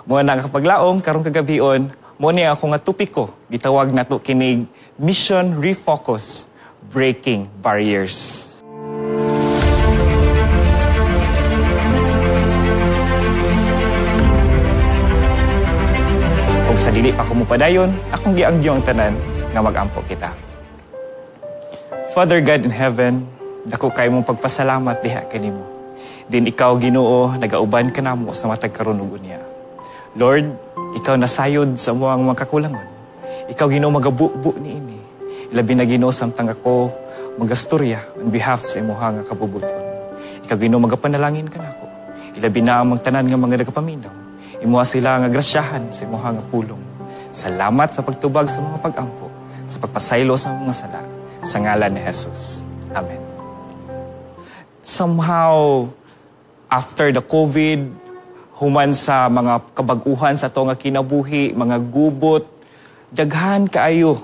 Mao na, kapaglaom, karong kagabion, mao ni ako nga topiko, gitawag nato kinig Mission Refocus, Breaking Barriers. Ug sa dili pa ko mupadayon, akong giangyo ang tanan nga mag-ampo kita. Father God in heaven, dako kay mong pagpasalamat diha kanimo. Din ikaw, Ginoo, nagauban kanamo sa matag karon ug unya. Lord, ikaw nasayod sa among mga kakulangon. Ikaw, Ginoo, magabubo niini. Labi na, Ginoo, samtang ako magastorya on behalf sa imuha nga kabubuton. Ikaw, Ginoo, magapanalangin kanako. Ilabi na ang mga tanan nga mga nagapaminaw. Imuha sila nga grasyahan sa imuha nga pulong. Salamat sa pagtubag sa mga pag-ampo, sa pagpasaylo sa mga sala. Sa ngalan ni Jesus. Amen. Somehow, after the COVID, human sa mga kabaguhan sa ato nga kinabuhi, mga gubot, daghan kaayo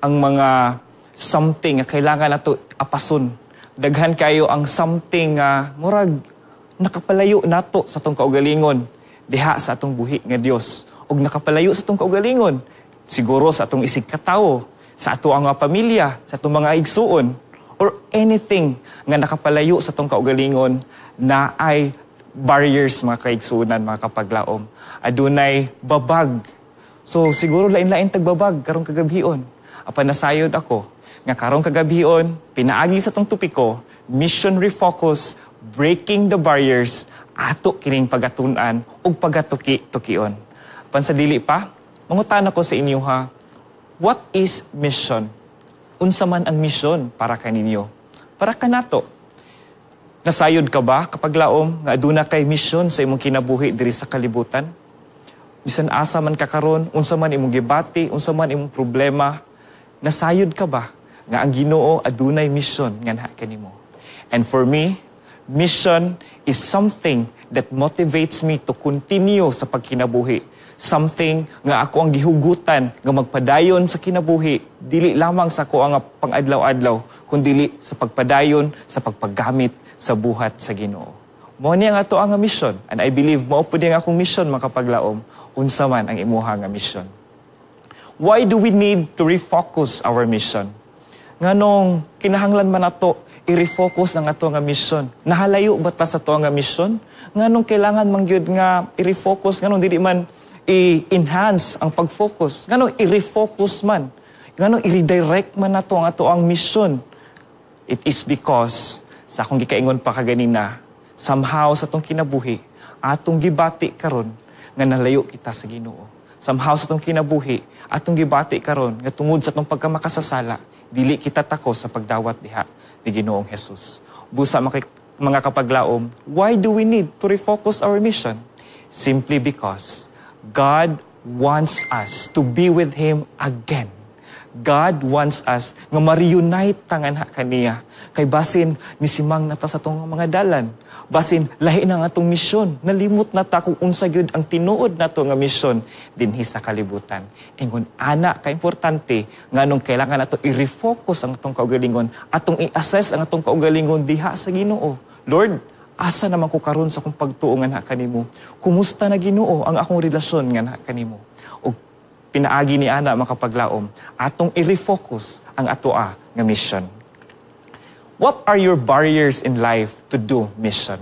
ang mga something nga kailangan nato apason. Daghan kaayo ang something nga murag nakapalayo nato sa atong kaugalingon diha sa atong buhi nga Dios, ug nakapalayo sa atong kaugalingon siguro sa atong isig katawo, sa ato ang pamilya, sa atong mga igsuon, or anything nga nakapalayo sa atong kaugalingon na ay barriers, mga kaigsuonan, mga kapaglaom. Adunay babag. So siguro lain-lain tagbabag karong kagabhion. Apan nasayod ako nga karong kagabhion, pinaagi sa tong topiko, Mission Refocus, Breaking the Barriers, ato kining pagatun-an ug pagatuki-tukion. Apan sa dili pa, mangutan ako sa inyo ha, what is mission? Unsa man ang mission para kaninyo? Para kanato? Nasayod ka ba, kapaglaom, nga aduna kay mission sa imong kinabuhi diri sa kalibutan? Bisan asa man ka karon, unsa man imong gibati, unsa man imong problema, nasayod ka ba nga ang Ginoo adunay mission nga naa kanimo? And for me, mission is something that motivates me to continue sa pagkinabuhi. Something nga ako ang gihugutan nga magpadayon sa kinabuhi, dili lamang sa ako ang pangadlaw-adlaw, kundili sa pagpadayon sa pagpagamit sa buhat sa Ginoo. Mao ni ang ato ang mission, and I believe mao pud ang akong mission, makapaglaom. Unsa man ang imuha nga mission? Why do we need to refocus our mission? Nganong kinahanglan man nato i-refocus ang ato nga mission? Nahalayo ba ta sa ato nga mission? Nganong kailangan man gyud nga i-refocus? Nganong dili man i-enhance ang pag-focus? Nganong i-refocus man? Nganong i-redirect man nato ang ato ang mission? It is because, sa akong gikaingon pa kaganina, somehow sa atong kinabuhi, atong gibati karon nga nalayo kita sa Ginoo. Somehow sa atong kinabuhi, atong gibati karon nga tungod sa atong pagkamakasasala, dili kita tako sa pagdawat diha ni Ginoong Jesus. Busa, mga kapaglaom, why do we need to refocus our mission? Simply because God wants us to be with Him again. God wants us nga ma-reunite ta nganha kaniya. Kay basin nisimang na ta sa atong mga dalan. Basin lahi na nga atong misyon. Nalimot na ta kung unsa gyud ang tinuod nato nga misyon dinhi sa kalibutan. Ingon ana ka importante nganong kailangan nato i-refocus ang atong kaugalingon, atong i-assess ang atong kaugalingon diha sa Ginoo. Lord, asa naman ko karon sa akong pagtuo nganha kanimo? Kumusta na, Ginoo, ang akong relasyon nganha kanimo? Og pinaagi ni ana, makapaglaom, atong i-refocus ang atoa nga mission. What are your barriers in life to do mission?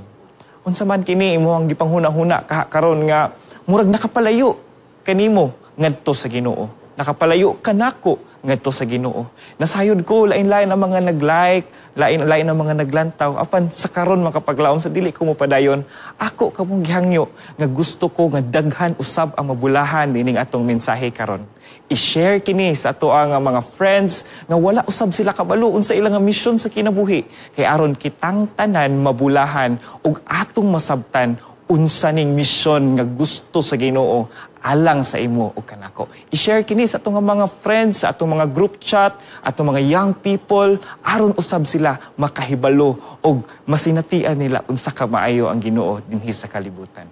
Unsa man kini imo ang gipanghuna-huna karon nga murag nakapalayo kanimo ngadto sa Ginoo? Nakapalayo kanako ngadto sa Ginoo. Nasayod ko lain-lain ang mga nag-like, lain-lain ang mga naglantaw, apan sa karon, makapaglaom, sa dili ko mopadayon, ako kamong gihangyo nga gusto ko nga daghan usab ang mabulahan nining atong mensahe karon. I-share kini sa ato ang mga friends nga wala usab sila kabalo unsa ilang mission sa kinabuhi, kay aron kitang tanan mabulahan ug atong masabtan unsa ning misyon nga gusto sa Ginoo alang sa imo ug kanako. I-share kini sa atong mga friends, sa atong mga group chat, atong mga young people, aron usab sila makahibalo og masinatian nila unsa ka maayo ang Ginoo dinhi sa kalibutan.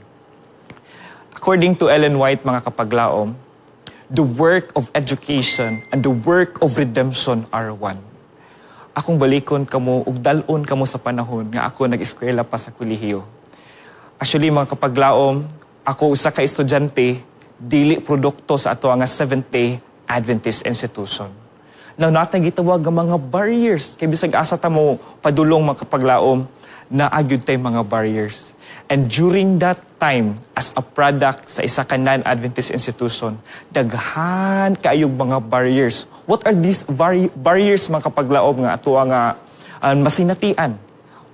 According to Ellen White, mga kapaglaom, the work of education and the work of redemption are one. Akong balikon kamo ug dal-on kamo sa panahon nga ako nag-eskwela pa sa kolehiyo. Actually, mga kapaglaom, Ako usa ka estudyante, dili produkto sa ato nga Seventh-day Adventist institution. Now, naa tay gitawag nga mga barriers. Kay bisag asa ta mo padulong, makapaglaom, naa gyud tay mga barriers. And during that time, as a product sa isa ka non-Adventist institution, daghan kaayog mga barriers. What are these barriers, mga kapaglaom, nga ato nga masinatian?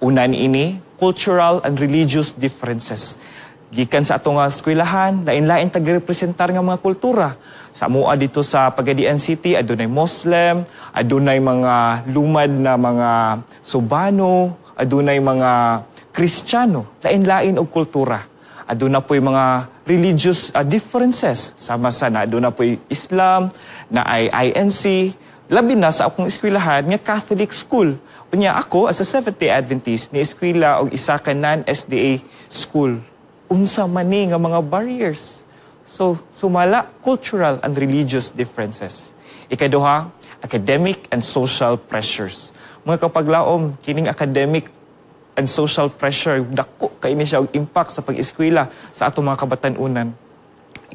Una ni ini, cultural and religious differences. Gikan sa ato nga eskwelahan, lain-lain tag-representar nga mga kultura. Sa amoa dito sa Pagadian City, adunay Muslim, adunay mga lumad na mga Subano, adunay mga Kristiyano, lain-lain og kultura. Aduna po'y mga religious differences. Sama sa na aduna po'y Islam, naay INC, labi na sa akong eskwelahan nga Catholic school. Unya ako as a Seventh-day Adventist ni eskwela og isa ka non-SDA school. Unsa man ni nga mga barriers? So, sumala cultural and religious differences. Ikaduha, academic and social pressures. Mga kapaglaom, kining academic and social pressure, dako kay ni siya og impact sa pag-eskwela sa atong mga kabatan-unan.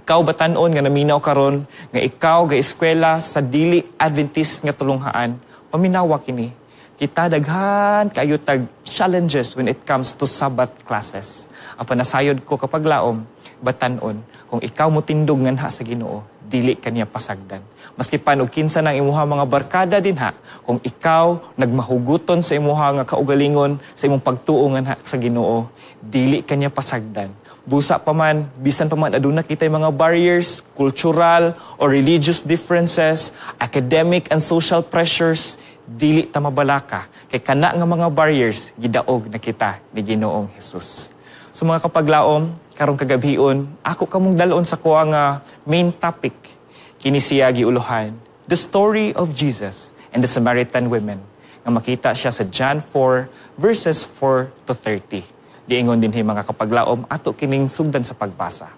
Ikaw, batan-on nga naminaw karon, nga ikaw ga eskwela sa dili Adventist nga tulunghaan, paminawa kini. Kita daghan kayo tag challenges when it comes to Sabbath classes. Apan nasayod ko, kapaglaom, batan-on, kung ikaw mo tindog nganha sa Ginoo, dili kaniya pasagdan. Maski pa og kinsa nang imuha mga barkada dinha, kung ikaw nagmahuguton sa imuha nga kaugalingon, sa imong pagtuo nganha sa Ginoo, dili kaniya pasagdan. Busa pa man, bisan pa man aduna kitay mga barriers, cultural or religious differences, academic and social pressures, dili ta mabalaka kay kana nga mga barriers gidaog na kita ni Ginoong Hesus. So mga kapaglaom, karong kagabhion, ako kamong dalon sa kuha nga main topic. Kini siya giuluhan, The Story of Jesus and the Samaritan Women, nga makita siya sa John 4 verses 4 to 30. Giingon dinhi, mga kapaglaom, ato kining sugdan sa pagbasa.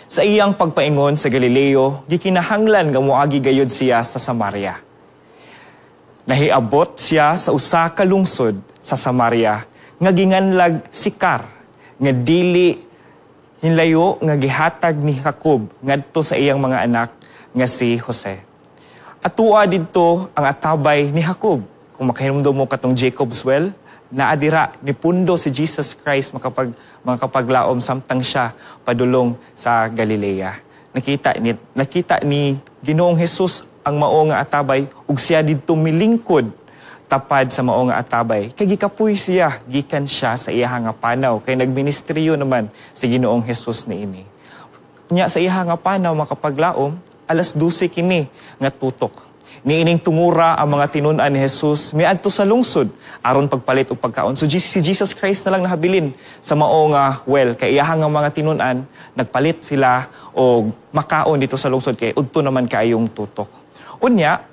Sa iyang pagpaingon sa Galileo, gikinahanglan nga moagi gayud siya sa Samaria. Nahiabot siya sa usa ka lungsod sa Samaria nga ginganlag Sikar, nga dili hinlayo nga gihatag ni Jacob ngadto sa iyang mga anak nga si Jose. Atua didto ang atabay ni Jacob. Kung makahinumdum mo katong Jacob's well, naa dira ni pundo si Jesus Christ, mga kapaglaom, samtang siya padulong sa Galilea. Nakita ni Ginoong Hesus ang mao nga atabay ug siya didto milingkod tapad sa mao nga atabay. Kay gikapoy siya, gikan siya sa iya nga panaw kay nagministeryo naman si Ginoong Hesus niini. Nya sa iya nga panaw, makapaglaom, alas 12 kini nga tutok. Niining tungura ang mga tinun-an ni Jesus miadto sa lungsod aron pagpalit og pagkaon. So si Jesus Christ na lang nahabilin sa mao nga well kay iyaha nga mga tinun-an nagpalit sila og makaon dito sa lungsod kay udto naman kaayong tutok. Unya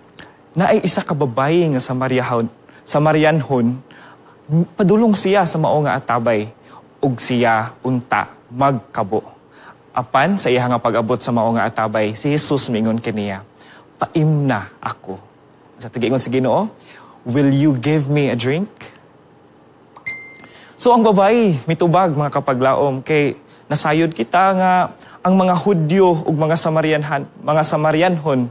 naay isa ka babayi nga Samariahon, Samarianhon, padulong siya sa mao nga atabay ug siya unta magkabo. Apan sa iya nga pag-abot sa mao nga atabay, si Jesus miingon kaniya, "Paimna ako." Sa tigingon sa Ginoo, "Will you give me a drink?" So ang babae mitubag, mga kapaglaom, kay nasayod kita nga ang mga Hudyo ug mga Samarianhon,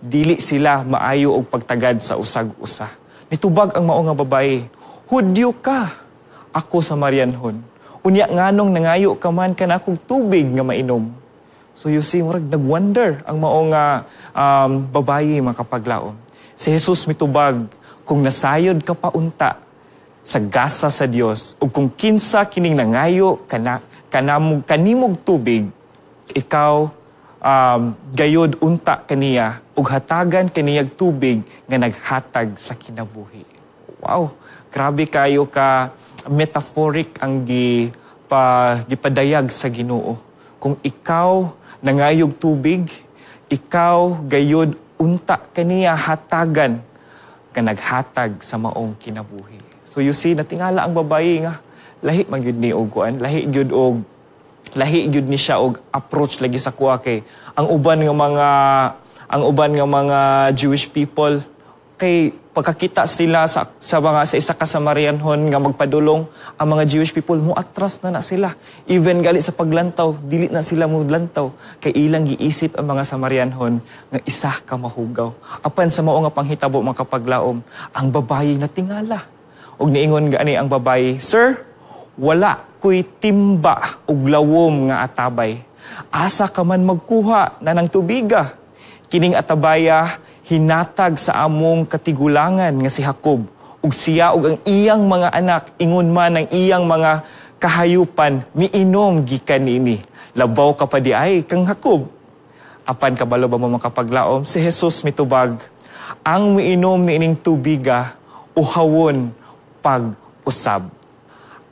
dili sila maayo og pagtagad sa usag usa. Nitubag ang mao nga babae, "Hudyo ka, ako Samarianhon. Unya nganong nangayo ka man kanakog tubig nga mainom?" So you see, murag nagwonder ang mao nga babayi, mga kapaglaom. Si Jesus mitubag, "Kung nasayod ka pa unta sa gasa sa Dios ug kung kinsa kining nangayo kana kanamog kanimog tubig, ikaw gayod unta kaniya ug hatagan kaniyag tubig nga naghatag sa kinabuhi." Wow, grabe kayo ka metaphoric ang gipadayag sa Ginoo. Kung ikaw nangayog tubig, ikaw gayod unta kaniya hatagan nga naghatag sa maong kinabuhi. So you see, natingala ang babayi nga lahi man gyud ni og kuan, lahi gyud ni siya og approach lagi sa kuha kay ang uban nga mga Jewish people kay Pagkakita sila sa mga sa isa ka Samarianhon nga magpadulong, ang mga Jewish people mo atras na na sila. Even gali sa paglantaw, dili na sila mo lantaw kay ilang giisip ang mga Samarianhon nga isa ka mahugaw. Apan sa mao nga panghitabo, mga kapaglaom, ang babayi natingala. Ug niingon gani ang babayi, "Sir, wala ko'y timba ug lawom nga atabay. Asa ka man magkuha na ng tubiga? Kining atabaya hinatag sa among katigulangan nga si Jacob, ug siya ug ang iyang mga anak, ingon man ang iyang mga kahayupan, miinom gikan niini. Labaw ka pa diay kang Jacob?" Apan kabalo ba mo, mga kapaglaom, si Jesus mitubag, "Ang miinom niining tubiga, uhawon pag usab.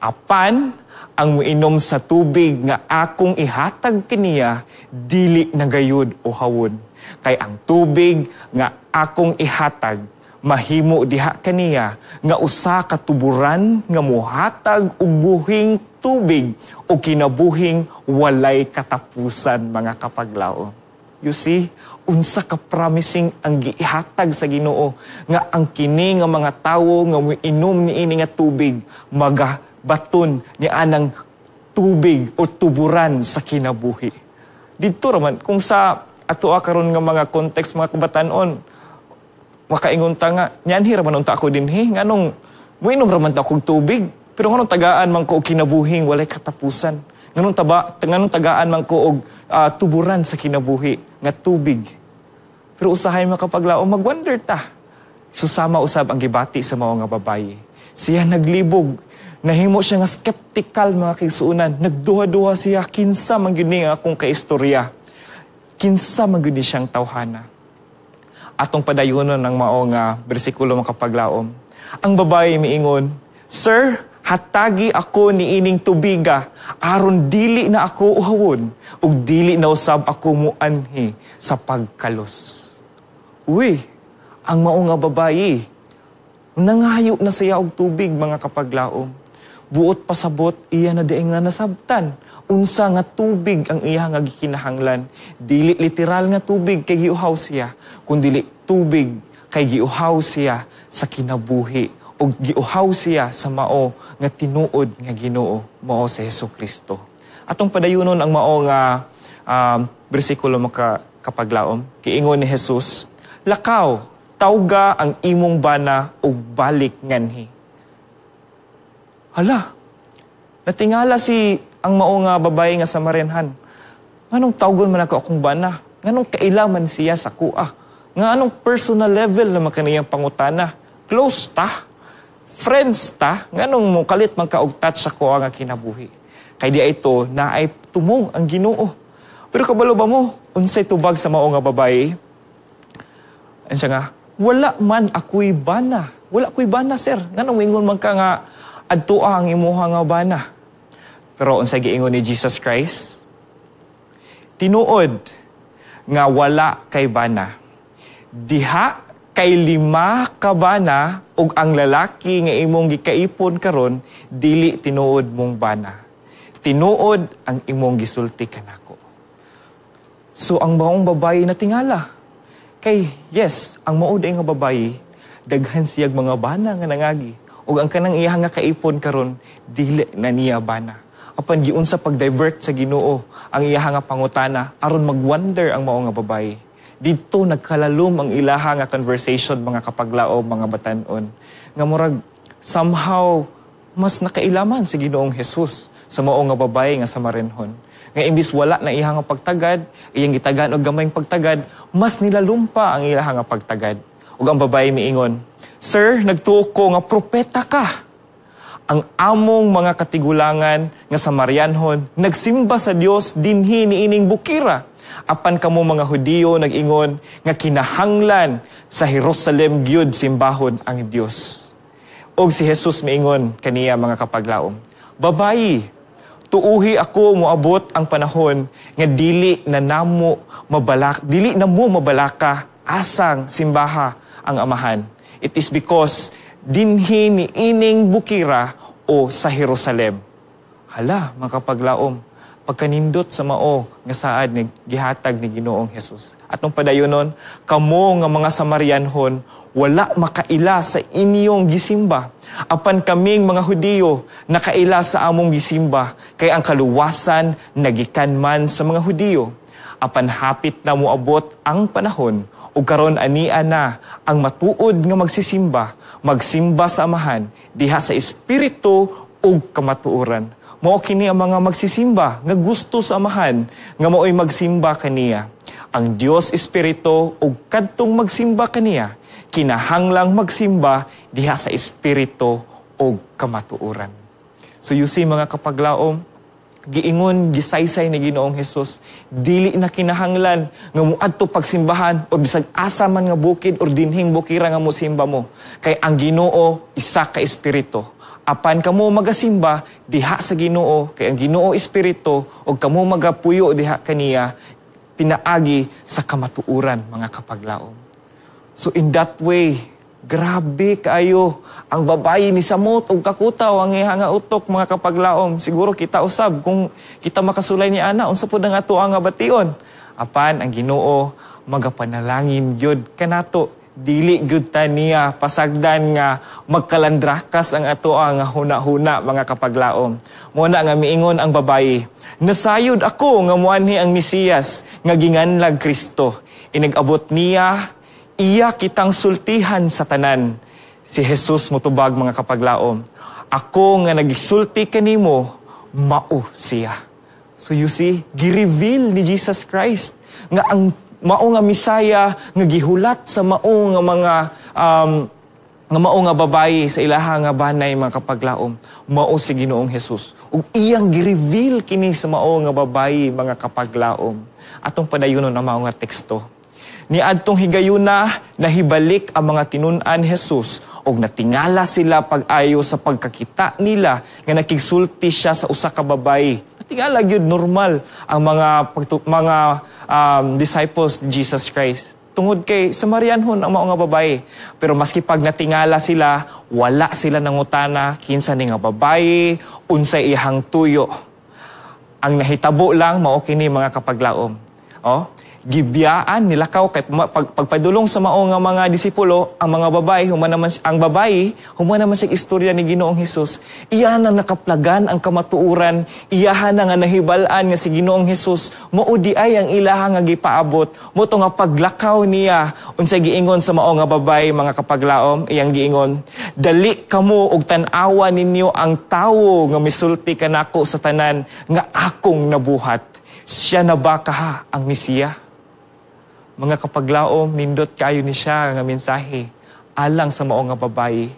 Apan ang miinom sa tubig nga akong ihatag kaniya, dili na gayud uhawon. Kay ang tubig nga akong ihatag mahimo diha kaniya nga usa ka tuburan nga muhatag og buhing tubig o kinabuhing walay katapusan," mga kapaglaom. You see, unsa ka promising ang gihatag sa Ginoo nga ang kini nga mga tawo nga moinom niini nga tubig magabaton ni anang tubig o tuburan sa kinabuhi. Didto raman kung sa ato karon nga mga context, mga kabatanon, makaingon ta nga, "Nyanhi ra man unta ako dinhi, nganong moinom ra man ta akong tubig, pero nganong tagaan man ko og kinabuhing walay katapusan? Nganong taba nganong tagaan man ko og tuburan sa kinabuhi nga tubig?" Pero usahay, makapaglaom, magwonder ta. Susama usab ang gibati sa mao nga babayi. Siya naglibog, nahimo siya nga skeptical, mga kaigsuonan. Nagduha-duha siya, "Kinsa man gyud ni nga akong kaistorya? Kinsa man gyud ni siyang tawhana?" Atong padayonon ng mao nga bersikulo, makapaglaom. Ang babae miingon, "Sir, hatagi ako ni ining tubiga aron dili na ako uhawon ug dili na usab ako muanhi sa pagkalos." Uy, ang mao nga babayi nangayo na siya og tubig, mga kapaglaom. Buot pasabot, iya na diay nga nasabtan unsa nga tubig ang iya nga gikinahanglan. Dili literal nga tubig kay giuhaw siya, kundili tubig kay giuhaw siya sa kinabuhi o giuhaw siya sa mao nga tinuod nga Ginoo, mao si Hesus Kristo. Atong padayunon ang mao nga bersikulo, maka kapaglaom. Giingon ni Jesus, "Lakaw, tawga ang imong bana ug balik nganhi." Hala, natingala si ang mao nga babae nga Samarianhan. "Nganong tawgon man ako akong bana? Nganong kailaman siya sa kuha? Nga anong personal level na kaniyang pangutana? Close ta? Friends ta? Nganong mo kalit man ka og touch sa kuha nga kinabuhi?" Kay di ito naay tumong ang Ginoo. Pero kabalo ba mo unsay tubag sa mao nga babae? Ano siya nga, "Wala man ako'y bana. Wala ako'y bana, sir. Nganong wingon man ka nga adtoa ang imuha nga bana?" Pero unsay giingon ni Jesus Christ? "Tinuod nga wala kay bana. Diha kay lima ka bana ug ang lalaki nga imong gikaipon karon dili tinuod mong bana. Tinuod ang imong gisulti kanako." So ang maong babae natingala. Kay yes, ang mao nga babae daghan siyag mga bana nga nangagi. Ug ang kanang iya nga kaipon karon dili na niya bana. Apan giunsa pag-divert sa Ginoo ang iya nga pangutana aron mag-wonder ang mao nga babae. Didto nagkalalom ang ilaha nga conversation, mga kapaglaom, mga batanon. Nga murag somehow mas nakailaman si Ginoong Jesus sa mao nga babae nga Samarinhon. Nga imbis wala na iya nga pagtagad, iyang gitagaan og gamayng pagtagad, mas nilalumpa ang ilaha nga pagtagad. Ug ang babae miingon, "Sir, nagtuo ko nga propeta ka. Ang among mga katigulangan nga Samarianhon nagsimba sa Dios dinhi niining bukira. Apan kamo mga Hudiyo nag-ingon nga kinahanglan sa Jerusalem gyud simbahon ang Dios." Og si Jesus miingon kaniya, mga kapaglaom, "Babayi, tuuhi ako, moabot ang panahon nga dili na namo mabalak dili na mo mabalaka asang simbaha ang Amahan. It is because dinhi ni ining bukira o sa Jerusalem." Hala, mga kapaglaom, Pagkanindot sa mao nga saad ni gihatag ni Ginoong Hesus. Atong padayonon, "Kamo nga mga Samarianhon wala makaila sa inyong gisimba. Apan kaming mga Hudiyo nakaila sa among gisimba kay ang kaluwasan nagikan man sa mga Hudiyo. Apan hapit na moabot ang panahon ug karon ania na ang matuod nga magsisimba, magsimba sa Amahan diha sa espiritu ug kamatuoran. Mao kini ang mga magsisimba nga gusto sa Amahan nga maoy magsimba kaniya. Ang Dios espiritu ug kadtong magsimba kaniya kinahanglang magsimba diha sa espiritu ug kamatuoran." So you see, mga kapaglaom, giingon, gisaysay ni Ginoong Hesus, dili na kinahanglan nga moadto pagsimbahan o bisag asa man nga bukid or dinhing bukira nga mosimba mo. Kay ang Ginoo isa ka espiritu. Apan kamo magasimba diha sa Ginoo kay ang Ginoo espiritu ug kamo magapuyo diha kaniya pinaagi sa kamatuoran, mga kapaglaom. So in that way, grabe kaayo ang babayi, ni samot og kakutaw ang iha nga utok, mga kapaglaom. Siguro kita usab, kung kita makasulay ni ana, unsa pud ang ato nga bation? Apan ang Ginoo magapanalangin gyud kanato, dili gyud ta niya pasagdan nga magkalandrakas ang ato nga huna-huna, mga kapaglaom. Mo na nga miingon ang babayi, "Nasayod ako nga muanhi ang Mesiyas nga ginganlag Kristo. Inag-abot niya, iya kitang sultihan sa tanan." Si Jesus motubag, mga kapaglaom, "Ako nga nagisulti kanimo mao siya." So you see, gi-reveal ni Jesus Christ nga ang mao nga Misaya nga gihulat sa mao nga mga nga mao nga babayi sa ilaha nga banay, mga kapaglaom, mao si Ginoong Hesus. Ug iyang gi-reveal kini sa mao nga babayi, mga kapaglaom. Atong padayonon ang mao nga teksto. Niadtong higayuna, nahibalik ang mga tinun-an ni Jesus ug natingala sila pag-ayo sa pagkakita nila nga nakigsulti siya sa usa ka babayi. Natingala gyud normal ang mga disciples ni Jesus Christ. Tungod kay Samarianhon ang mao nga babayi. Pero maski pag natingala sila, wala sila nangutana kinsa ni nga babayi, unsay iyang tuyo. Ang nahitabo lang mao kini, mga kapaglaom. Oh, gibiyaan nilakaw kay pagpadulong sa mao nga mga disipulo ang mga babae, human naman ang babayi, human naman siya istorya ni Ginoong Hesus. Iya na nakaplagan ang kamatuoran, iyahan na nga nahibal-an nga si Ginoong Hesus mao di ay ang ilaha nga gipaabot. Mo to nga paglakaw niya, unsay giingon sa mao nga babayi, mga kapaglaom? Iyang giingon, "Dali kamo og tan-awa ninyo ang tawo nga misulti kanako sa tanan nga akong nabuhat. Siya na ba kaha ang Mesiya?" Mga kapaglaom, nindot kaayo ni siya nga mensahe alang sa mao nga babayi.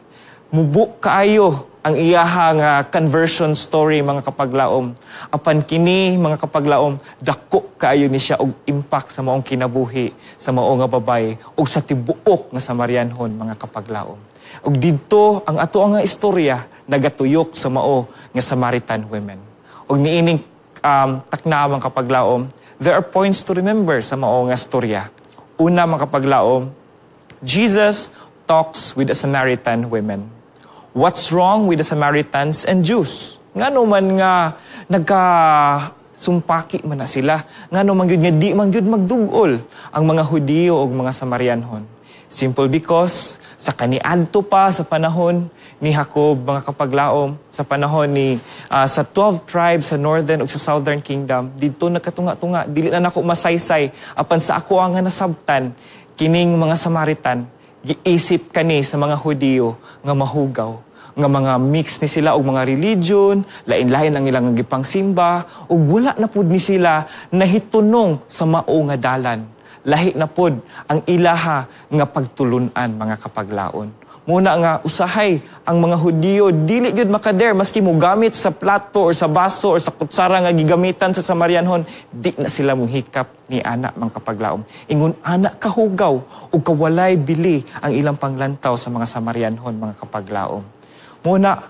Mubo kaayo ang iyaha nga conversion story, mga kapaglaom. Apan kini, mga kapaglaom, dako kaayo ni siya og impact sa maong kinabuhi sa mao nga babayi ug sa tibuok nga Samarianhon, mga kapaglaom. Ug didto ang ato nga istorya nagatuyok sa mao nga Samaritan women. Ug niining takna, mga kapaglaom, there are points to remember sa mao nga storya. Una, mga kapaglaom, Jesus talks with the Samaritan women. What's wrong with the Samaritans and Jews? Ngano man nga nagka sumpaki man na sila? Ngano man gyud nga di man gyud magdugol ang mga Hudiyo ug mga Samarianhon? Simple because sa kaniadto pa sa panahon ni Jacob, mga kapaglaom, sa panahon ni sa 12 tribes sa northern ug sa southern kingdom, didto nagkatunga-tunga, dili na nako masaysay, apan sa ako ang nga nasabtan, kining mga Samaritan giisip kani sa mga Hudiyo nga mahugaw nga mga mix ni sila og mga religion, lain-lain ang ilang gipangsimba, ug wala na pud ni sila nahitunong sa mao nga dalan. Lahi na pod ang ilaha nga pagtulunan, mga kapaglaon. Muna nga usahay ang mga Hudiyo dili gyud makader maski mo gamit sa plato or sa baso or sa kutsara nga gigamitan sa Samarianhon, di na sila muhikap ni ana, mga kapaglaom. Ingon ana kahugaw ug kawalay bili ang ilang panglantaw sa mga Samarianhon, mga kapaglaom. Muna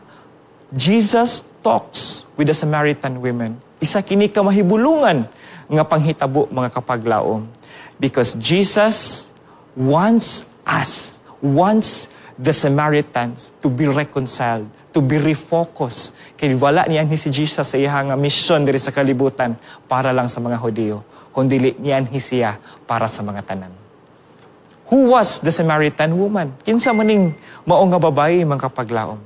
Jesus talks with the Samaritan women. Isa kini ka mahibulungan nga panghitabo, mga kapaglaom. Because Jesus wants us, wants the Samaritans to be reconciled to to be refocused. Kay wala nianhi si Jesus sa iyang nga mission diri sa kalibutan para lang sa mga Hudiyo, kundi nianhi siya para sa mga tanan. Who was the Samaritan woman? Kinsa maning mao nga babae, mga kapaglaom?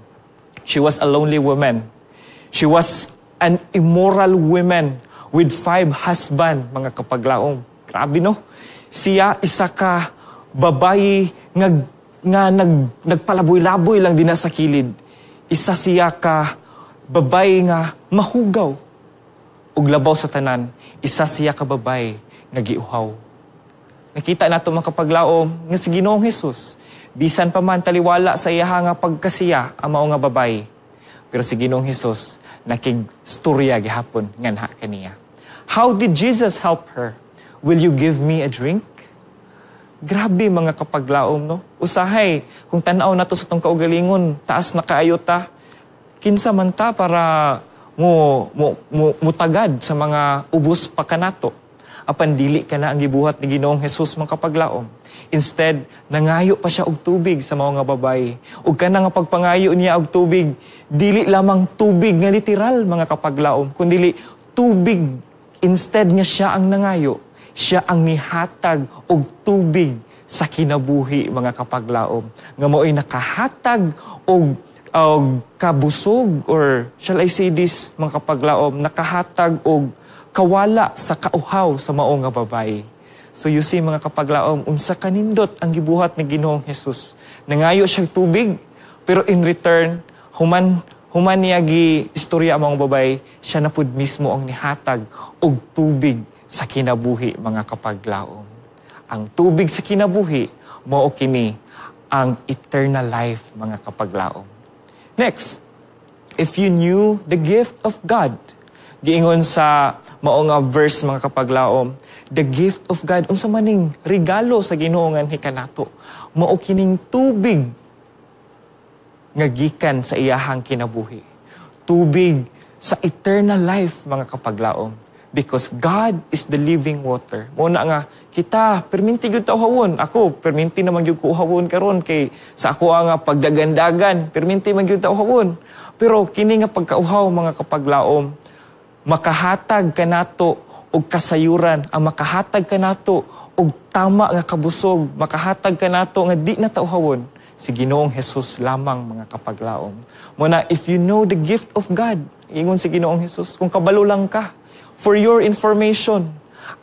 She was a lonely woman. She was an immoral woman with five husband, mga kapaglaom. Grabe, no? Siya isa ka babae nga nagpalaboy-laboy lang din sa kilid. Isa siya ka babae nga mahugaw. Ug labaw sa tanan, isa siya ka babae nga giuhaw. Nakita nato, mga kapaglaom, nga si Ginoong Hesus, bisan pa man taliwala sa iyaha nga pagkasiya ang mao nga babae, pero si Ginoong Hesus nakigstorya gihapon nganha kaniya. How did Jesus help her? "Will you give me a drink?" Grabe, mga kapaglaom, no? Usahay, kung tanaw nato sa atong kaugalingon, taas na kaayo ta. Kinsa man ta para mo mutagad sa mga ubos pa kanato? Apan dili kana ang gibuhat ni Ginoong Hesus, mga kapaglaom. Instead, nangayo pa siya og tubig sa mga babae. Ug kana nga pagpangayo niya og tubig, dili lamang tubig nga literal, mga kapaglaom, kundi tubig, instead nga siya ang nangayo, siya ang nihatag og tubig sa kinabuhi, mga kapaglaom. Nga mao'y nakahatag og kabusog, or shall I say this, mga kapaglaom, nakahatag og kawala sa kauhaw sa mao nga babae. So you see, mga kapaglaom, unsa kanindot ang gibuhat ni Ginoong Hesus. Nangayo siya tubig, pero in return, human human niya gi istorya ang mga babae, siya na pud mismo ang nihatag og tubig sa kinabuhi, mga kapaglaom. Ang tubig sa kinabuhi, mao kini ang eternal life, mga kapaglaom. Next, if you knew the gift of God, giingon sa mao nga verse, mga kapaglaom, the gift of God, unsa maning regalo sa Ginoo nganhi kanato? Mao kining tubig nga gikan sa iyahang kinabuhi. Tubig sa eternal life, mga kapaglaom. Because God is the living water. Mao na nga kita perminti gyud ta uhawon. Ako perminti naman gyud ko uhawon karon kay sa ako nga pagdagandagan, perminti man gyud ta uhawon. Pero kini nga pagkauhaw, mga kapaglaom, makahatag kanato og kasayuran, ang makahatag kanato og tama nga kabusog, makahatag kanato nga di na ta uhawon, si Ginoong Hesus lamang, mga kapaglaom. Mao na if you know the gift of God, ingon si Ginoong Hesus, kung kabalo lang ka, for your information,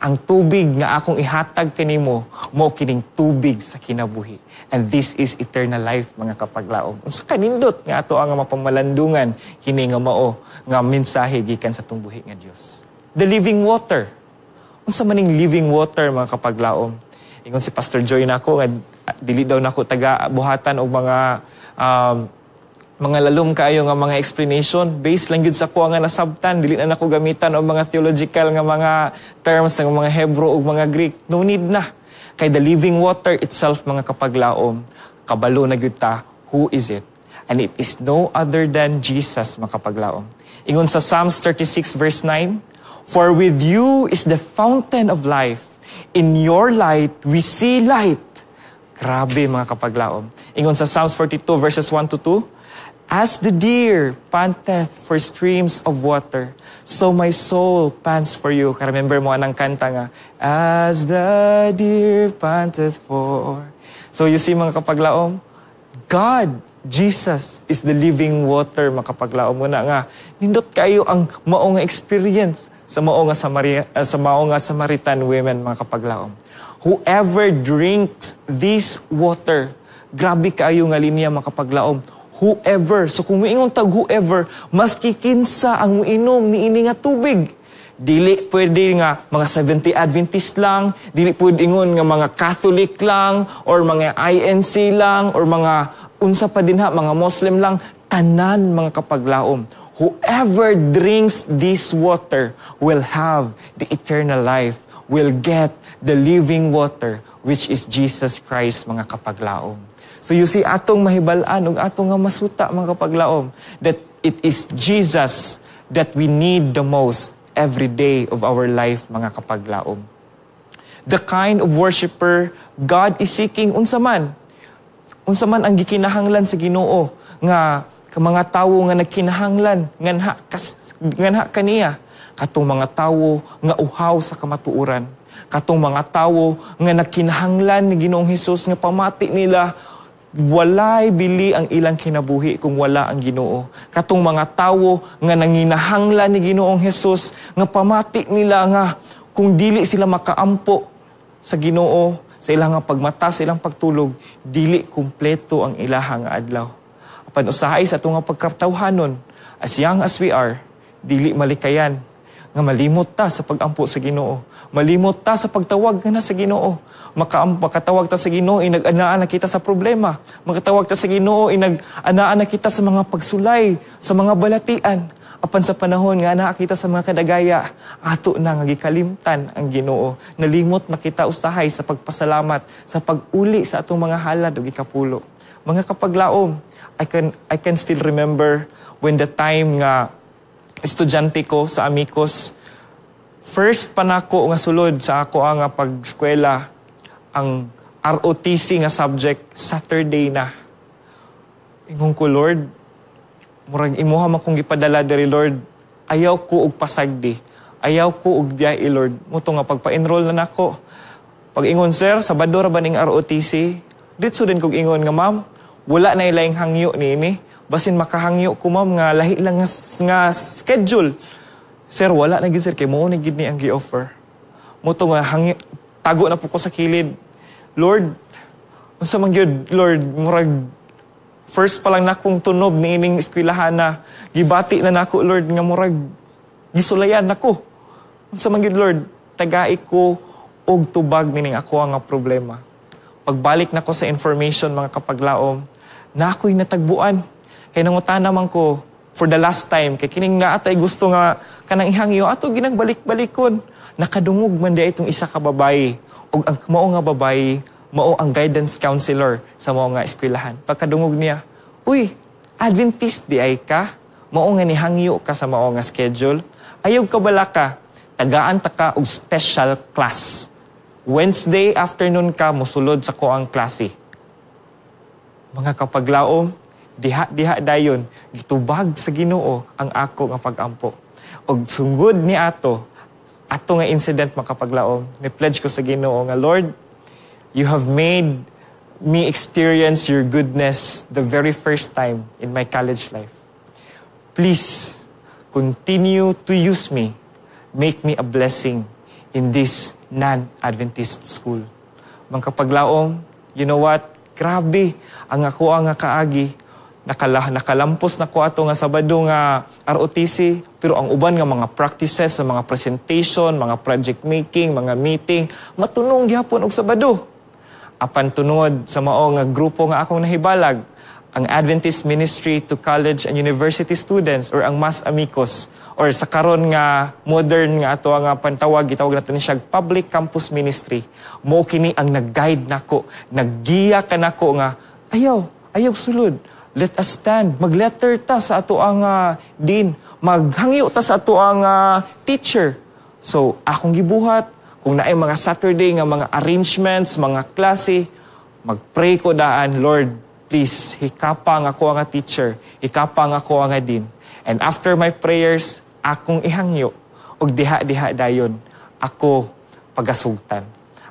ang tubig nga akong ihatag kanimo, mao kining tubig sa kinabuhi. And this is eternal life, mga kapaglaom. Unsa kanindot nga ato ang mapamalandungan kini nga mao nga mensahe gikan sa atong buhi nga Dios. The living water. Unsa maning living water, mga kapaglaom? Ingon si Pastor Joy nako nga dili daw nako taga buhatan og mga lalom kaayo nga mga explanation. Based lang gyud sa kuha nga nasabtan, dili na nako gamitan og mga theological nga mga terms ng mga Hebrew ug mga Greek. No need na, kay the living water itself, mga kapaglaom, kabalo na gyud ta who is it, and it is no other than Jesus, mga kapaglaom. Ingon sa Psalms 36 verse 9, "For with you is the fountain of life. In your light we see light." Grabe, mga kapaglaom. Ingon sa Psalms 42 verses 1 to 2, "As the deer panteth for streams of water, so my soul pants for you." Ka-remember mo anang kanta nga, "As the deer panteth for." So you see, mga kapaglaom, God, Jesus is the living water, mga kapaglaom. Mao na nga nindot kayo ang mao nga experience sa mao nga Samaritan women, mga kapaglaom. Whoever drinks this water, grabe kaayo nga linya, mga kapaglaom. Whoever. So kung moingon tag whoever, maski kinsa ang muinom niini nga tubig. Dili pwede nga mga Seventh Adventist lang, dili pwede ingon nga mga Catholic lang, or mga INC lang, or mga unsa pa dinha, mga Muslim lang, tanan, mga kapaglaom. Whoever drinks this water will have the eternal life, will get the living water, which is Jesus Christ, mga kapaglaom. So you see, atong mahibal-an ug atong nga masuta, mga kapaglaom, that it is Jesus that we need the most every day of our life, mga kapaglaom. The kind of worshiper God is seeking, unsa man? Unsa man ang gikinahanglan sa Ginoo nga Ka mga tawo nga nagkinahanglan nganha kaniya, katong mga tawo nga uhaw sa kamatuoran, katong mga tawo nga nagkinahanglan ni Ginoong Hesus, nga pamati nila walay bili ang ilang kinabuhi kung wala ang Ginoo. Katong mga tawo nga nanginahanglan ni Ginoong Hesus, nga pamati nila nga kung dili sila makaampo sa Ginoo sa ilang nga pagmata, sa ilang pagtulog, dili kumpleto ang ilahang nga adlaw. Apan usahay sa atong nga pagkatawhanon, as young as we are, dili malikayan nga malimot ta sa pagampo sa Ginoo. Malimot ta sa pagtawag nga na sa Ginoo. Makatawag ta sa Ginoo inag-anaan na kita sa problema. Makatawag ta sa Ginoo inag-anaan na kita sa mga pagsulay, sa mga balatian. Apan sa panahon nga anaa kita sa mga kadagaya, ato na nga gikalimtan ang Ginoo. Nalimot na kita usahay sa pagpasalamat, sa pag-uli sa atong mga halad ug ikapulo. Mga kapaglaom, I can still remember when the time nga estudyante ko sa Amicos, first pa nako nga sulod sa ako ang nga pag-eskwela, ang ROTC nga subject, Saturday na. Ingon ko, "Lord, murag imuha man kong gipadala diri, Lord. Ayaw ko og pasagdi. Ayaw ko og biyahe, Lord." Mao to nga pagpa-enroll na nako. Pag ingon, "Sir, Sabado ra ba ning ROTC?" Ditso din kog ingon nga, "Ma'am, wala na ilaing hangyo niini. Basin makahangyo ko, ma'am, nga lahi lang nga schedule." "Sir, wala na gid, sir, kay mao ni gid ni ang gi-offer." Mao to nga hangyo, tago na po ko sa kilid. "Lord, unsa man gyud, Lord, murag first pa lang nakong tunob ni ining eskwelahan na gibati na nako, Lord, nga murag gisulayan nako. Unsa man gyud, Lord, tagai ko og tubag nining ako nga problema." Pagbalik nako sa information, mga kapaglaom, na ako'y natagbuan. Kay nangutana man ko for the last time, kay kining naatay gusto nga kanang ihangyo ato ginang balik-balikon. Nakadungog man di itong isa ka babayi ug ang mao nga babayi mao ang guidance counselor sa mao nga eskwelahan. Pagkadungog niya, "Uy, Adventist di ay ka? Mao nga nihangyo ka sa mao nga schedule. Ayaw ka bala ka, tagaan ta ka og special class. Wednesday afternoon ka musulod sa koang klase." Mga kapaglaom, diha diha dayon gitubag sa Ginoo ang ako nga pagampo. Og sungod ni ato ato nga incident, makapaglaom, ni pledge ko sa Ginoo nga, "Lord, you have made me experience your goodness the very first time in my college life. Please continue to use me. Make me a blessing in this non-Adventist school." Mga kapaglaom, you know what? Grabe ang ako ang nga kaagi. Nakalampos na ko ato nga Sabado nga ROTC, pero ang uban nga mga practices sa mga presentation, mga project making, mga meeting, matunong gihapon og Sabado. Apan tunod sa mao nga grupo nga akong nahibalag, ang Adventist Ministry to College and University Students or ang Mas Amigos, or sa karon nga modern nga ato nga pantawag, gitawag nato ni siya Public Campus Ministry. Mo kini ang nag-guide nako, naggiya kanako nga ayaw, ayaw sulod. Let us stand, mag-letter ta sa ato ang dean, maghangyo ta sa ato ang teacher. So akong gibuhat, kung naay mga Saturday nga mga arrangements, mga klase, magpray ko daan, "Lord, please, hikapa ang ako nga teacher, hikapa ang ako nga dean." And after my prayers, akong ihangyo, og diha-diha dayon, ako pagasugtan.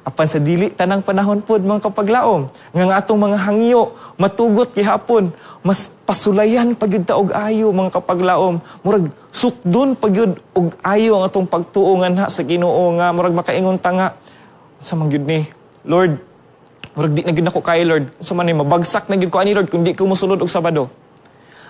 Apan sa dili tanang panahon pod, mga kapaglaom, nga ang atong mga hangyo matugot gihapon, mas pasulayan pa gyud ta og ayo, mga kapaglaom. Murag sukdon pa gyud og ayo ang atong pagtuo nganha sa Ginoo nga murag makaingon ta nga, "Sa man gyud ni, Lord, murag di na gyud ako kaya, Lord. Sa man ni, mabagsak na gyud ko ani, Lord, kung di ko mosulod og Sabado."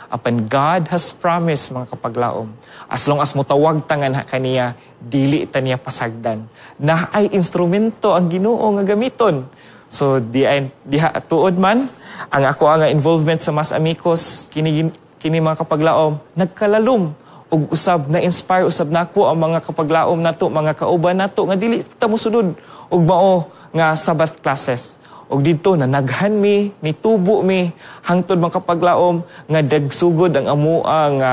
Apan God has promised, mga kapaglaom, as long as motawag ta nganha kaniya, dili ta niya pasagdan. Na ay instrumento ang Ginoo nga gamiton. So di ay diha tuod man ang ako nga involvement sa Mas Amigos kini kini mga kapaglaom, nagkalalom ug usab na inspire usab nako ang mga kapaglaom nato, mga kauban nato nga dili ta mosulod og mao nga Sabbath classes. Og didto na naghan mi, nitubo mi hangtod, mga kapaglaom, nga dagsugod ang amoa nga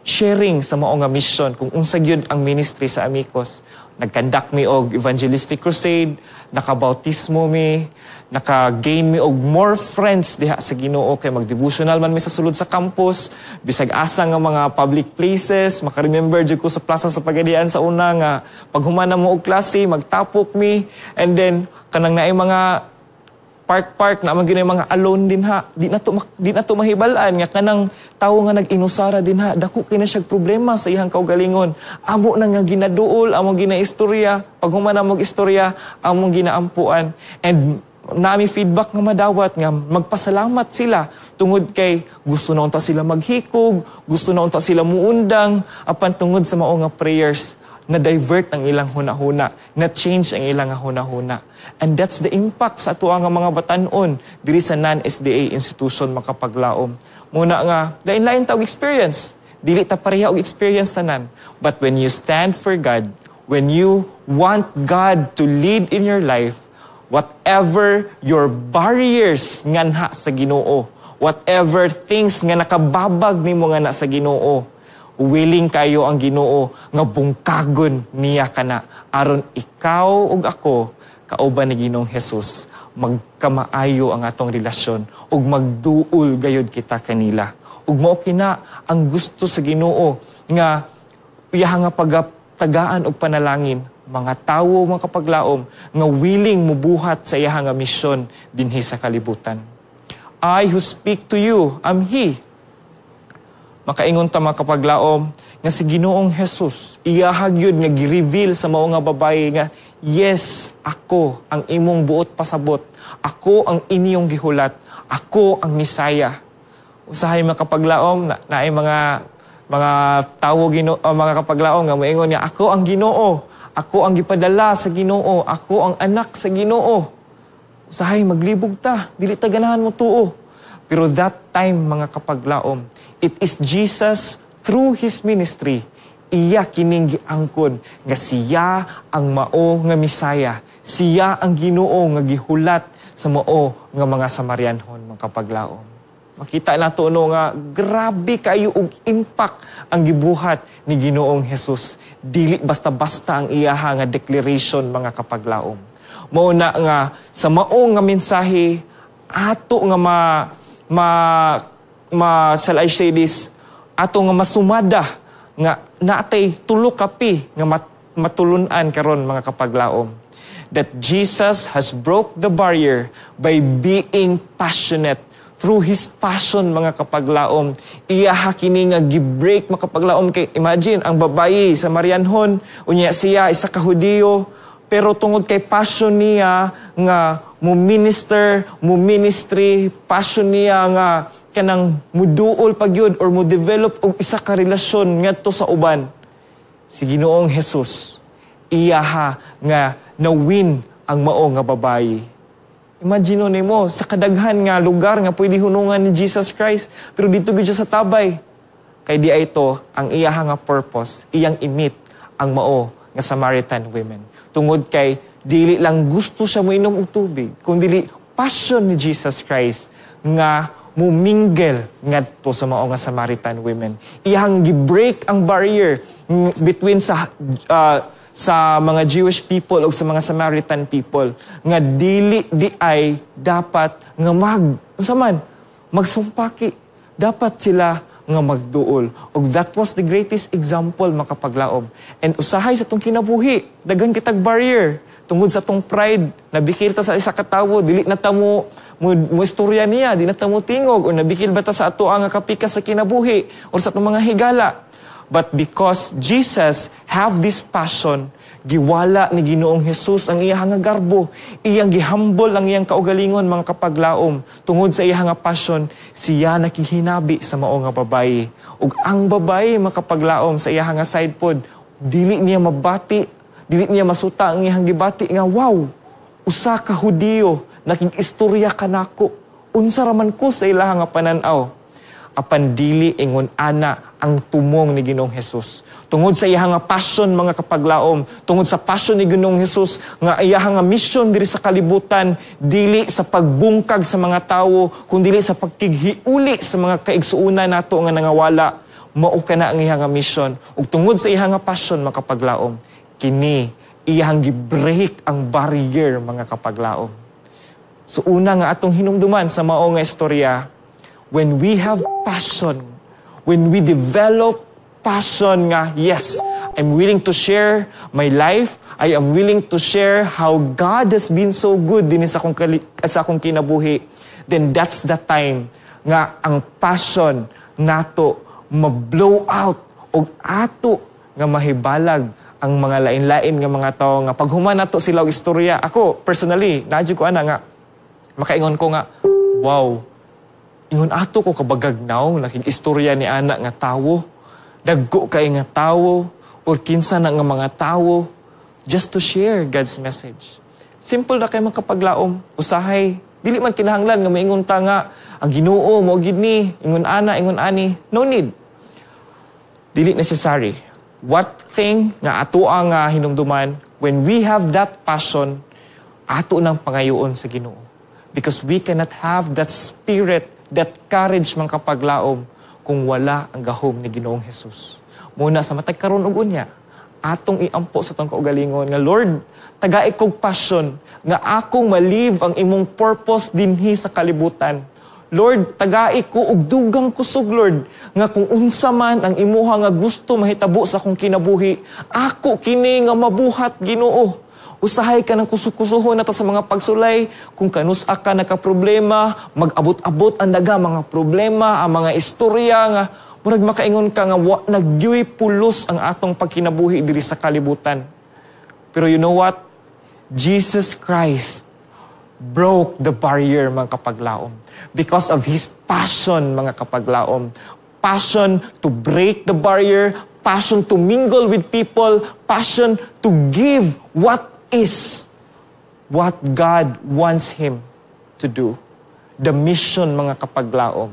sharing sa mao nga mission kung unsa gyud ang ministry sa Amigos. Nag-conduct mi og evangelistic crusade, nakabautismo mi, naka-gain mi og more friends diha sa Ginoo kay mag-devotional man mi sa sulod sa campus, bisag asa nga mga public places. Maka-remember jud ko sa Plaza sa Pagadian sa una nga paghuman mo og klase, magtapok mi, and then kanang naay mga park-park na man gyud mga alone din ha. Di na to mahibal-an nga kanang tawo nga nag-inusara din ha, dako kay na siya problema sa iyang kaugalingon. Amo na nga ginaduol, amo ginaistorya. Pag human na istorya, among ginaampuan, and nami feedback nga madawat nga magpasalamat sila tungod kay gusto na unta sila maghikog, gusto na unta sila muundang, apan tungod sa mao nga prayers, na divert ang ilang hunahuna, na change ang ilang hunahuna. And that's the impact sa ato nga mga batanon diri sa non-SDA institution, makapaglaom. Muna nga, lain-lain ta og experience. Dili ta pareha og experience tanan. But when you stand for God, when you want God to lead in your life, whatever your barriers nganha sa Ginoo, whatever things nga nakababag nimo nga na sa Ginoo, willing kayo ang Ginoo nga bungkagon niya kana aron ikaw ug ako kauban ni Ginoong Jesus, magkamaayo ang atong relasyon ug magduol gayud kita kanila. Ug mao kina ang gusto sa Ginoo nga iyaha nga pagtagaan og panalangin, mga tawo, mga kapaglaom, nga willing mubuhat sa iyaha nga misyon dinhi sa kalibutan. "I who speak to you am He." Makaingon ta, mga kapaglaom, nga si Ginoong Jesus iyaha gyud nga gi-reveal sa mao nga babaye nga, "Yes, ako ang imong buot pasabot. Ako ang inyong gihulat. Ako ang Misaya." Usahay, mga kapaglaom, na naay mga tawo, Ginoo, mga kapaglaom, nga moingon nga, "Ako ang Ginoo. Ako ang gipadala sa Ginoo. Ako ang anak sa Ginoo." Usahay maglibog ta, dili ta ganahan mo tuo. Pero that time, mga kapaglaom, it is Jesus through His ministry, iya kining giangkon nga siya ang mao nga Misaya. Siya ang Ginoo nga gihulat sa mao nga mga Samarianhon, mga kapaglaom. Makita nato, no, nga grabe kayo og impact ang gibuhat ni Ginoong Jesus. Dili basta-basta ang iyaha nga declaration, mga kapaglaom. Mao na nga sa mao nga mensahe ato nga ma ma ma shall I say this, ato nga masumada nga naatay tulo ka P nga matulun-an karon, mga kapaglaom, that Jesus has broke the barrier by being passionate. Through His passion, mga kapaglaom, iyaha kini nga gi-break, mga kapaglaom, kay imagine ang babayi sa Marianhon, unya siya isa ka Hudiyo, pero tungod kay passion niya nga mo minister, mo ministry, passion niya nga kanang muduol pagyud or mo develop og isa ka relasyon ngadto sa uban, si Ginoong Jesus iyaha nga na-win ang mao nga babayi. Imagine nimo sa kadaghan nga lugar nga pwede hunungan ni Jesus Christ, pero dito gyud siya sa Tabay. Kay di ay ito ang iyaha nga purpose, iyang i-meet ang mao nga Samaritan women. Tungod kay dili lang gusto siya moinom og tubig, kun dili passion ni Jesus Christ nga mumingle ngadto sa mao nga Samaritan women. Iyang gi-break ang barrier between sa mga Jewish people o sa mga Samaritan people nga dili di ay dapat nga mag unsa man magsumpaki, dapat sila nga magduol. Ug that was the greatest example, makapaglaom. And usahay sa tong kinabuhi, daghan kitag barrier tungod sa tong pride. Nabikil ta sa isa ka tawo, dili na ta mo istorya niya, di na ta mo tingog, or nabikil ba ta sa ato ang kapikas sa kinabuhi or sa atong mga higala. But because Jesus have this passion, giwala ni Ginoong Jesus ang iyang nga garbo. Iyang gihambol ang iyang kaugalingon, mga kapaglaom. Tungod sa iyang nga passion, siya nakihinabi sa mao nga babayi. Ug ang babayi, makapaglaom, sa iyang nga side pod, dili niya mabati, dili niya masuta ang iyang gibati nga, "Wow, usa ka Hudiyo nakig-istorya kanako. Unsa ra man ko sa ilaha nga pananaw?" Apan dili ingon ana ang tumong ni Ginoong Jesus. Tungod sa iyang nga passion, mga kapaglaom, tungod sa passion ni Ginoong Jesus nga iyang nga mission diri sa kalibutan dili sa pagbungkag sa mga tawo, kundi sa pagkighiuli sa mga kaigsuonan nato nga nangawala. Mao kana ang iyang nga mission. Ug tungod sa iyang nga passion, makapaglaom, kini Iyang gi-break ang barrier, mga kapaglaom. So una nga atong hinumduman sa mao nga istorya, when we have passion, when we develop passion nga, yes, I'm willing to share my life, I am willing to share how God has been so good din sa akong kinabuhi, then that's the time nga ang passion nato ma-blow out og ato nga mahibalag ang mga lain-lain nga mga tao nga paghuman nato sila og istorya. Ako personally, naa ko ana nga makaingon ko nga, "Wow, ingon ato ko kabagagnaw nakig istorya ni ana nga tawo, dagko kay nga tawo or kinsa na nga mga tawo," just to share God's message. Simple na kay, mga kapaglaom. Usahay dili man kinahanglan nga maingon ta nga ang Ginoo mo gid ni ingon ana, ingon ani. No need, dili necessary. What thing nga ato ang hinumduman, when we have that passion, ato nang pangayoon sa Ginoo, because we cannot have that spirit, that courage, mga kapaglaom, kung wala ang gahom ni Ginoong Jesus. Muna sa matag karon ug unya, atong iampo sa atong kaugalingon nga, "Lord, tagai kog passion nga akong ma-live ang imong purpose dinhi sa kalibutan. Lord, tagai ko og dugang kusog, Lord, nga kung unsa man ang imuha nga gusto mahitabo sa akong kinabuhi, ako kini nga mabuhat, Ginoo." Usahay ka ng kusog-kusuhon na ta sa mga pagsulay, kung kanus-a ka nakaproblema, mag-abot-abot ang daga mga problema, ang mga istorya nga murag makaingon ka nga wa na gyuy pulos ang atong pagkinabuhi diri sa kalibutan. Pero you know what? Jesus Christ broke the barrier, mga kapaglaom. Because of His passion, mga kapaglaom. Passion to break the barrier, passion to mingle with people, passion to give what God wants him to do. The mission, mga kapaglaom.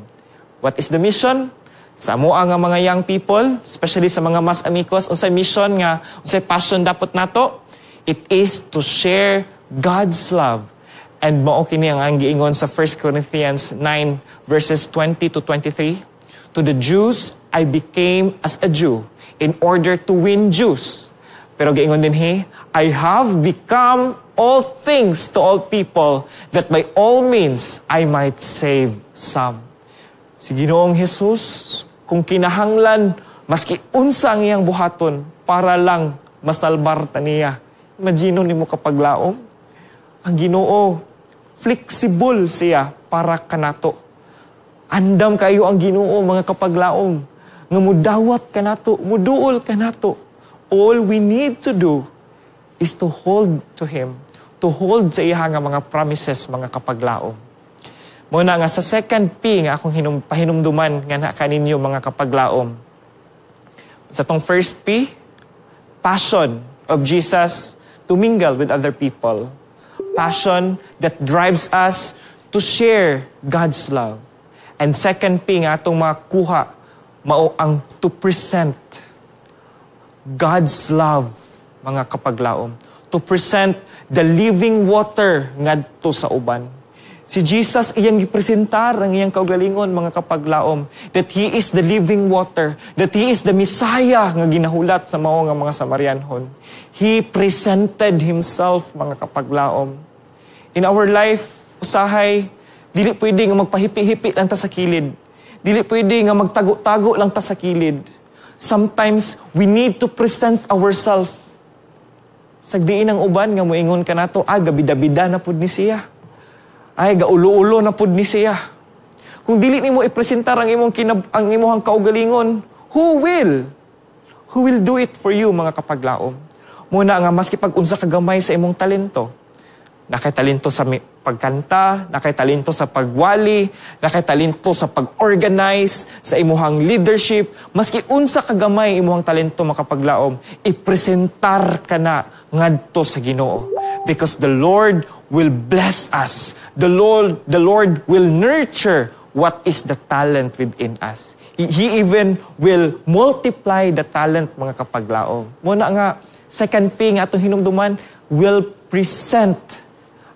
What is the mission? Sa amoa nga mga young people, especially sa mga mas amigos, unsay mission nga, unsay passion dapat nato? It is to share God's love. And mao kini ang giingon sa 1 Corinthians 9 verses 20 to 23. "To the Jews, I became as a Jew in order to win Jews." Pero giingon din he, "I have become all things to all people that by all means I might save some." Si Ginoong Jesus, kung kinahanglan, maski unsa ang iyang buhaton para lang masalbar ta niya. Imagine nimo, kapaglaom, ang Ginoo, flexible siya para kanato. Andam kayo ang Ginoo, mga kapaglaom, nga mudawat kanato, muduol kanato. All we need to do is to hold to Him, to hold sa iya nga mga promises, mga kapaglaom. Muna nga sa second P nga akong pahinumduman nga na kaninyo, mga kapaglaom. Sa tong first P, passion of Jesus to mingle with other people. Passion that drives us to share God's love. And second P nga atong makuha, mao ang to present God's love, mga kapaglaom. To present the living water ngadto sa uban. Si Jesus, iyang gipresentar ang iyang kaugalingon, mga kapaglaom, that He is the living water, that He is the Messiah nga ginahulat sa mao nga mga Samarianhon. He presented Himself, mga kapaglaom. In our life, usahay, dili pwede nga magpahipi-hipi lang ta sa kilid. Dili pwede nga magtago-tago lang ta sa kilid. Sometimes, we need to present ourselves. Sagdiin ang uban nga moingon kanato, "Ah, gabida-bida na pud ni siya. Ay, gaulo-ulo na pud ni siya." Kung dili nimo ipresentar ang imong kaugalingon, who will? Who will do it for you, mga kapaglaom? Muna nga maski pag unsa ka gamay sa imong talento, nakay talento sa pagkanta, nakay talento sa pagwali, nakay talento sa pag-organize, sa imuhang leadership, maski unsa ka gamay imuhang talento, makapaglaom, ipresentar ka na ngadto sa Ginoo. Because the Lord will bless us. The Lord will nurture what is the talent within us. He even will multiply the talent, mga kapaglaom. Muna nga, second thing atong hinumduman, will present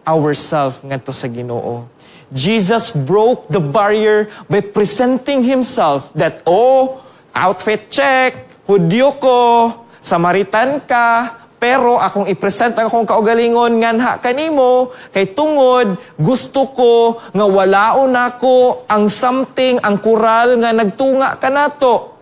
ourselves ngadto sa Ginoo. Jesus broke the barrier by presenting himself that, "Oh, outfit check, Hudyo ko, Samaritan ka, Pero akong i-present ang akong kaugalingon nganha kanimo kay tungod gusto ko nga walaon nako ang something, ang kural nga nagtunga kanato.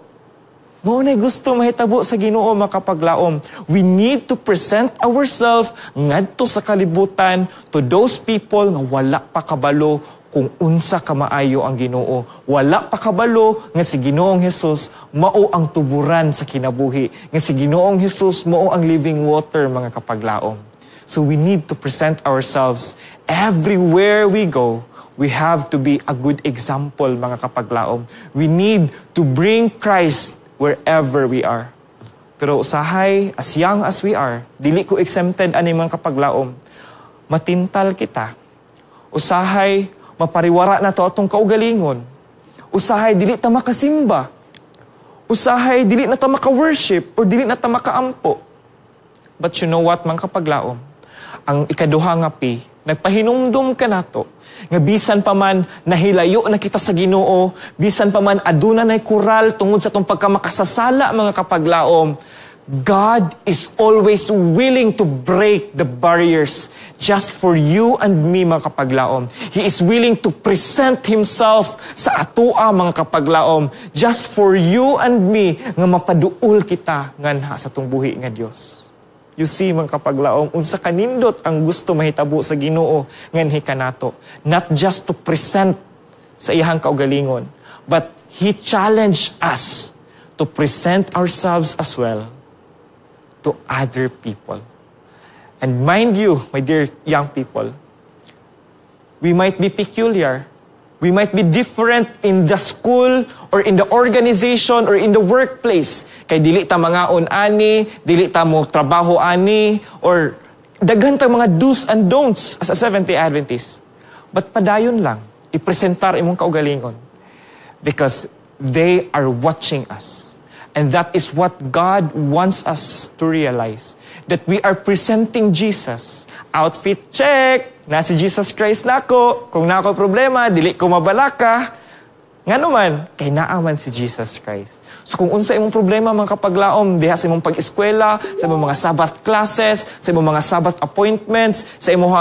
Mao na gusto mahitabo sa Ginoo, mga kapaglaom. We need to present ourselves ngadto sa kalibutan to those people nga wala pa kabalo kung unsa kamaayo ang Ginoo. Wala pa kabalo nga si Ginoong Hesus mao ang tuburan sa kinabuhi. Nga si Ginoong Hesus mao ang living water, mga kapaglaom. So we need to present ourselves everywhere we go. We have to be a good example, mga kapaglaom. We need to bring Christ wherever we are. Pero usahay, as young as we are, dili ko exempted ani, mga kapaglaom. Matintal kita. Usahay, mapariwara nato atong kaugalingon. Usahay, dili ta makasimba. Usahay, dili na ta maka-worship or dili na ta makaampo. But you know what, mga kapaglaom? Ang ikaduha nga P, nagpahinumdum kanato nga bisan pa man nahilayo na kita sa Ginoo, bisan pa man aduna nay kural tungod sa atong pagkamakasasala, mga kapaglaom, God is always willing to break the barriers just for you and me, mga kapaglaom. He is willing to present Himself sa atua, mga kapaglaom, just for you and me nga mapaduol kita nganha sa atong buhi nga Dios. You see, mga kapaglaom, unsa kanindot ang gusto mahitabo sa Ginoo nganhi kanato. Not just to present sa iyang kaugalingon, but He challenged us to present ourselves as well to other people. And mind you, my dear young people, we might be peculiar. We might be different in the school or in the organization or in the workplace. Kay dili ta mangaon ani, dili ta mo trabaho ani, or daghan ta mga do's and don'ts as a Seventh-day Adventist. But padayon lang, ipresentar imong kaugalingon. Because they are watching us. And that is what God wants us to realize. That we are presenting Jesus. Outfit check! Na si Jesus Christ nako. Kung naa koy problema, dili ko mabalaka. Ngano man, kay naa man si Jesus Christ. So kung unsa imong problema, mga kapaglaom, diha sa imong pag-eskwela, sa imong mga Sabbath classes, sa imong mga Sabbath appointments, sa imong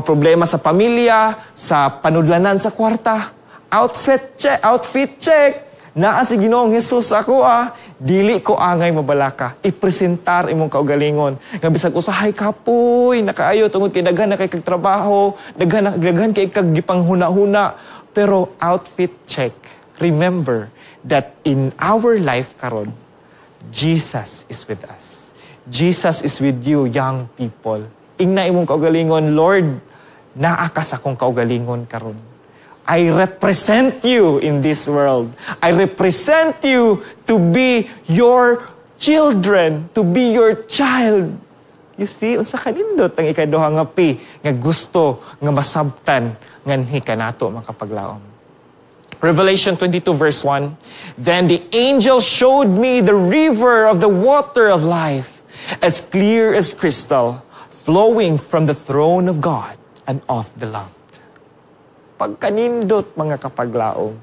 problema sa pamilya, sa panudlanan sa kwarta, outfit check, outfit check. Naa si Ginoong Jesus ako ah. Dili ko angay mabalaka. Ipresentar imong kaugalingon. Nga bisag usahay kapoy, nakaayo tungod kay daghan na kay kag trabaho, daghan na daghan kay kag gipanghuna-huna. Pero outfit check. Remember that in our life karon, Jesus is with us. Jesus is with you, young people. Ingna imong kaugalingon, "Lord, naa ka sa akong kaugalingon karon. I represent you in this world. I represent you to be your children, to be your child." You see, unsa kanindot ang ikaduha nga P nga gusto nga masabtan nganhi kanato, mga kapaglaom. Revelation 22 verse 1: "Then the angel showed me the river of the water of life, as clear as crystal, flowing from the throne of God and of the Lamb." Pagkanindot, mga kapaglaom,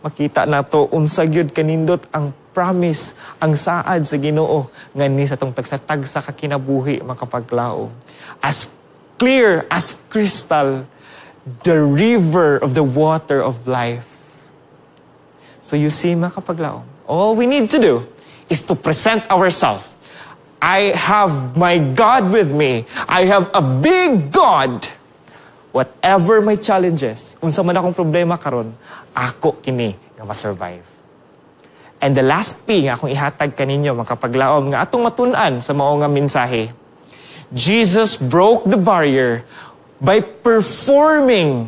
makita nato unsa gyud kanindot ang promise, ang saad sa Ginoo nganhi sa atong tagsa-tagsa ka kinabuhi, mga kapaglaom. As clear as crystal, the river of the water of life. So you see, mga kapaglaom, all we need to do is to present ourselves. I have my God with me. I have a big God. Whatever my challenges, unsa man akong problema karon, ako kini nga ma-survive. And the last P nga akong ihatag kaninyo, mga kapaglaom, nga atong matun-an sa mao nga mensahe. Jesus broke the barrier by performing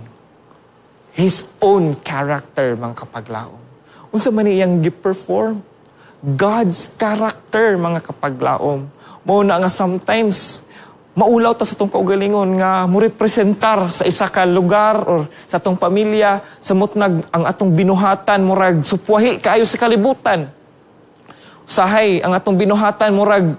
His own character, mga kapaglaom. Unsa man iyang gi-perform? God's character, mga kapaglaom. Mao na nga sometimes maulaw ta sa atong kaugalingon nga mo representar sa isa ka lugar or sa atong pamilya sa mutnag ang atong binuhatan murag supwahi kaayo sa kalibutan. Usahay ang atong binuhatan murag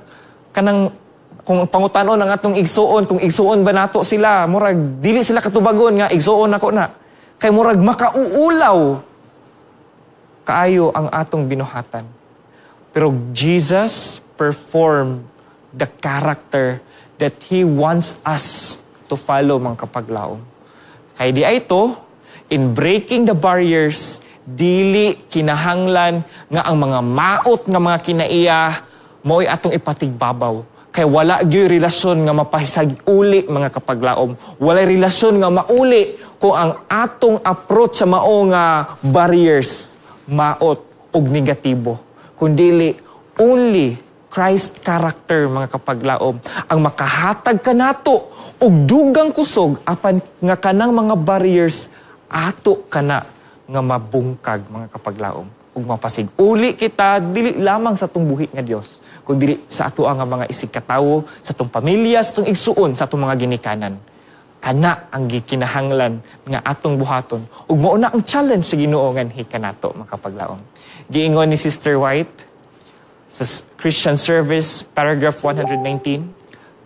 kanang kung pangutanon ang atong igsuon kung igsuon ba nato sila, murag dili sila katubagon nga igsuon nako na. Kay murag makauulaw kaayo ang atong binuhatan. Pero Jesus performed the character that He wants us to follow, mga kapaglaom. Kay diay to, in breaking the barriers, dili kinahanglan nga ang mga maot nga mga kinaiya mao'y atong ipatigbabaw. Kay wala gyud relasyon nga mapahisag uli, mga kapaglaom. Wala relasyon nga mauli kung ang atong approach sa mao nga barriers maot og negatibo. Kundili only Christ character, mga kapaglaom, ang makahatag kanato og dugang kusog apan nga kanang mga barriers ato kana nga mabungkag, mga kapaglaom, ug mapasig uli kita dili lamang sa atong buhi nga Dios kundi sa ato ang mga isig katawo, sa atong pamilya, sa atong igsuon, sa atong mga ginikanan. Kana ang gikinahanglan nga atong buhaton ug mao na ang challenge sa Ginoo nganhi kanato, makapaglaom. Giingon ni Sister White sa Christian Service, paragraph 119,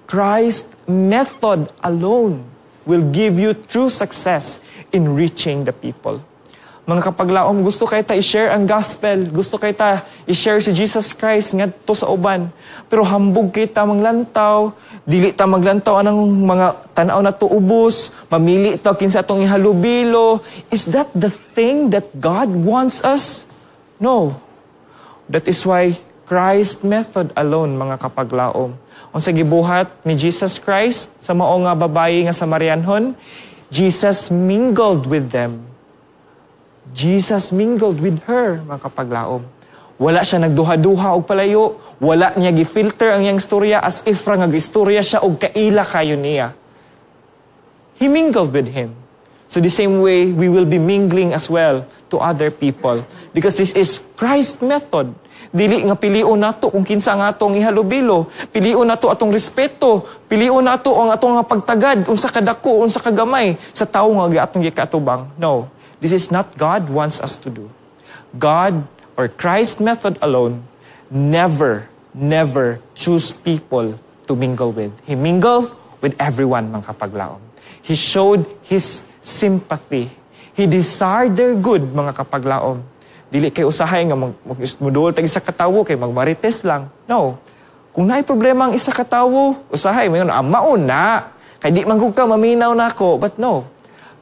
"Christ method alone will give you true success in reaching the people." Mga kapaglaom, gusto kay ta i-share ang gospel, gusto kay ta i-share si Jesus Christ ngadto sa uban. Pero hambog kita manglantaw, dili ta maglantaw anang mga tan-aw nato ubos, mamili ta kinsa atong ihalubilo. Is that the thing that God wants us? No. That is why Christ method alone, mga kapaglaom. Unsa gibuhat ni Jesus Christ sa mao nga babayi nga Samarianhon, Jesus mingled with them. Jesus mingled with her, mga kapaglaom. Wala siya nagduha-duha og palayo, wala niya gi-filter ang iyang istorya as if ra nga istorya siya og kaila kayo niya. He mingled with him. So the same way, we will be mingling as well to other people because this is Christ method. Dili nga pilion nato kung kinsa nga atong ihalubilo, pilion nato atong respeto, pilion nato ang atong nga pagtagad unsa kadako, unsa kagamay sa tawo nga atong gikaatubang. No, this is not God wants us to do. God or Christ method alone never, never choose people to mingle with. He mingled with everyone, mga kapaglaom. He showed His sympathy. He desired their good, mga kapaglaom. Dili kay usahay nga mudol tag isa ka tawo kay magmarites lang. No. Kung naay problema ang isa ka tawo, usahay mayon, ah, maon na. Kay di man gud ka maminaw nako. But no.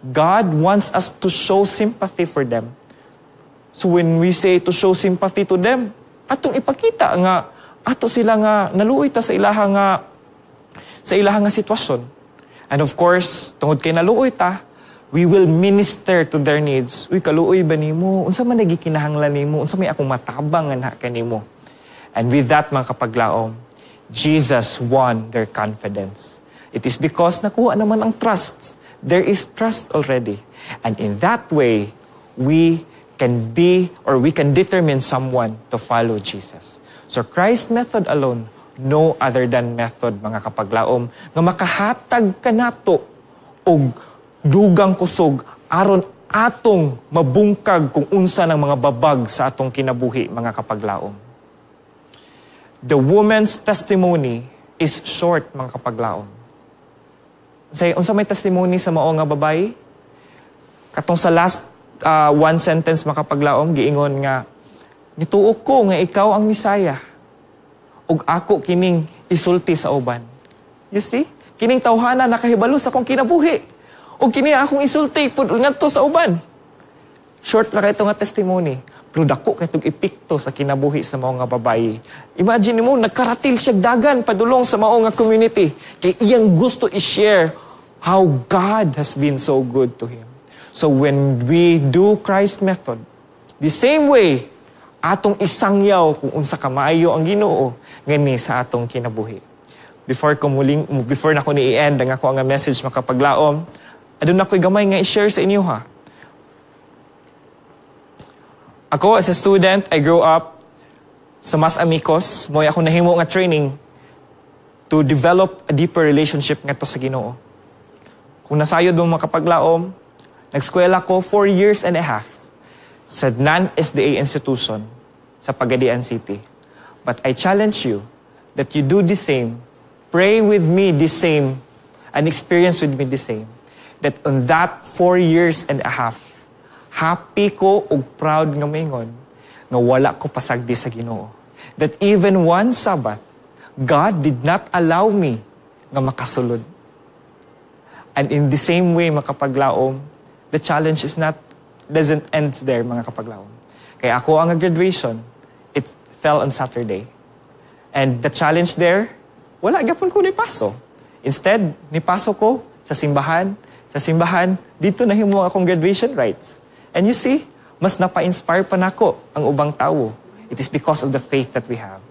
God wants us to show sympathy for them. So when we say to show sympathy to them, atong ipakita nga ato sila nga naluoy ta sa ilaha nga sitwasyon. And of course, tungod kay naluoy ta, we will minister to their needs. "Uy, kaluoy ba nimo? Unsa man nagikinahanglan nimo? Unsa may akong matabang nga kanimo?" And with that, mga kapaglaom, Jesus won their confidence. It is because nakuha naman ang trust. There is trust already. And in that way, we can be or we can determine someone to follow Jesus. So Christ method alone, no other than method, mga kapaglaom, nga makahatag kanato og dugang kusog aron atong mabungkag kung unsa ng mga babag sa atong kinabuhi, mga kapaglaom. The woman's testimony is short, mga kapaglaom. Say, unsa may testimony sa mao nga babayi? Katong sa last one sentence, makapaglaom, giingon nga, "Nituo ko nga ikaw ang Misaya. Ug ako kining isulti sa uban." You see? Kining tawhana nakahibalo sa akong kinabuhi. Ug kini akong isulti pud ngadto sa uban. Short lang ito nga testimony. Pero dako kay itong epekto sa kinabuhi sa mao nga babayi. Imagine mo, nagkaratil siya dagan padulong sa mao nga community. Kay iyang gusto i-share how God has been so good to him. So when we do Christ method, the same way, atong isangyaw kung unsa kamaayo ang Ginoo ngani sa atong kinabuhi. Before na ko ni i-end ang ako nga message, makapaglaom, aduna ko'y gamay nga i-share sa inyo ha. Ako as a student, I grew up sa Mas Amigos, mo'y ako nahimo nga training to develop a deeper relationship ngadto sa Ginoo. Kung nasayod mo, makapaglaom, nagskwela ko 4 years and a half sa non-SDA institution sa Pagadian City. But I challenge you that you do the same, pray with me the same, and experience with me the same. That on that 4 years and a half, happy ko ug proud nga maingon nga wala ko pasagdi sa Ginoo. That even one Sabbath, God did not allow me nga makasulod. And in the same way, makapaglaom, the challenge is not, doesn't end there, mga kapaglaom. Kaya ako ang graduation, it fell on Saturday. And the challenge there, wala gyapon ko nipaso. Instead, nipaso ko sa simbahan, didto nahimo akong graduation rites. And you see, mas napa-inspire pa nako ang ubang tawo. It is because of the faith that we have.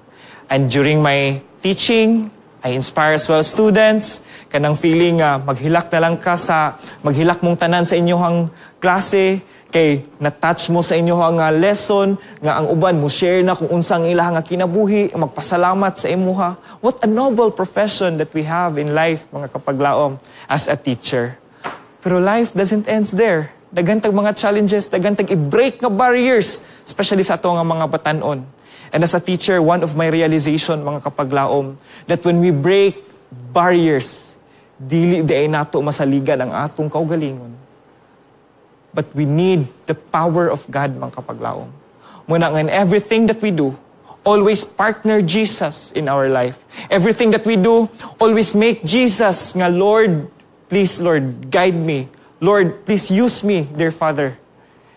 And during my teaching, I inspire as well students. Kanang feeling nga maghilak na lang ka sa, maghilak mong tanan sa inyong klase, kay na-touch mo sa inyong nga lesson, nga ang uban mo share na kung unsang ilang nga kinabuhi, magpasalamat sa imuha. What a noble profession that we have in life, mga kapaglaom, as a teacher. Pero life doesn't end there. Daghan tag mga challenges, daghan tag i-break nga barriers, especially sa ato nga mga batanon. And as a teacher, one of my realization, mga kapaglaom, that when we break barriers, dili diay nato masaligan ang atong kaugalingon. But we need the power of God, mga kapaglaom. Muna nga in everything that we do, always partner Jesus in our life. Everything that we do, always make Jesus nga, "Lord, please, Lord, guide me. Lord, please use me, dear Father.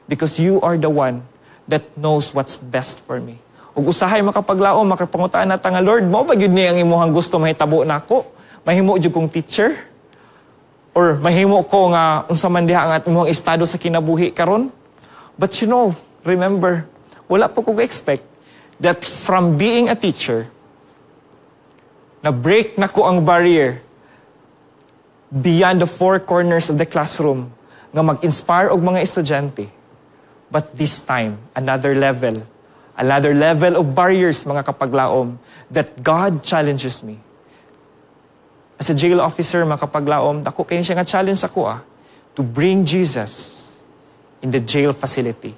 Because you are the one that knows what's best for me." Ug usahay, makapaglaom, makapangutaan na ta nga, "Lord, mao ba gyud ni ang imuhang gusto mahitabo nako? Mahimo jud kong teacher? Or mahimo ko nga unsa man diha ang imong estado sa kinabuhi karon?" But remember, wala po ko expect that from being a teacher, na break na ko ang barrier beyond the four corners of the classroom nga mag-inspire og mga estudyante. But this time, another level of barriers, mga kapaglaom, that God challenges me. As a jail officer, mga kapaglaom, dako kaayo siya nga challenge ako to bring Jesus in the jail facility.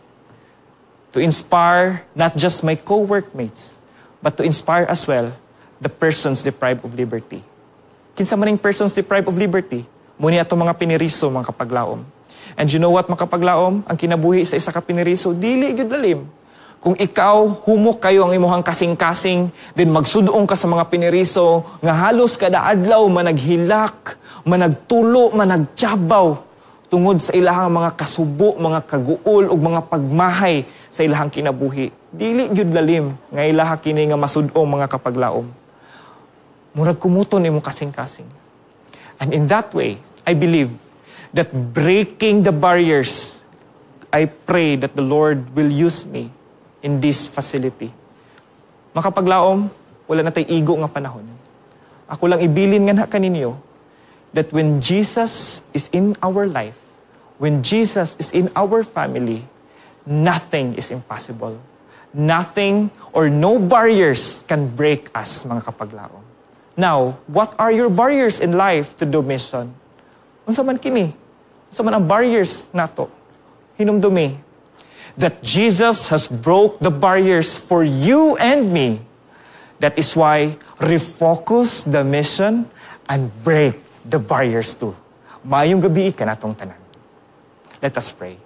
To inspire not just my co-workmates, but to inspire as well the persons deprived of liberty. Kinsa man ning persons deprived of liberty? Mao ni atong mga piniriso, mga kapaglaom. And you know what, mga kapaglaom? Ang kinabuhi sa isa ka piniriso, dili gyud lalim. Kung ikaw, humok kaayo ang imuhang kasing-kasing, then magsudong ka sa mga piniriso, nga halos kada adlaw managhilak, managtulo, managtyabaw, tungod sa ilahang mga kasubo, mga kaguol, ug mga pagmahay sa ilahang kinabuhi. Dili gyud lalim nga ilaha kini nga masudong, mga kapaglaom. Murag kumuton imong kasing-kasing. And in that way, I believe that breaking the barriers, I pray that the Lord will use me in this facility. Makapaglaom, wala na tay igo nga panahon. Ako lang ibilin nga na kaninyo that when Jesus is in our life, when Jesus is in our family, nothing is impossible. Nothing or no barriers can break us, mga kapaglaom. Now, what are your barriers in life to do mission? Unsa man kini? Unsa man ang barriers nato? Hinumdumi that Jesus has broke the barriers for you and me. That is why refocus the mission and break the barriers too. Maayong gabii kanatong tanan. Let us pray.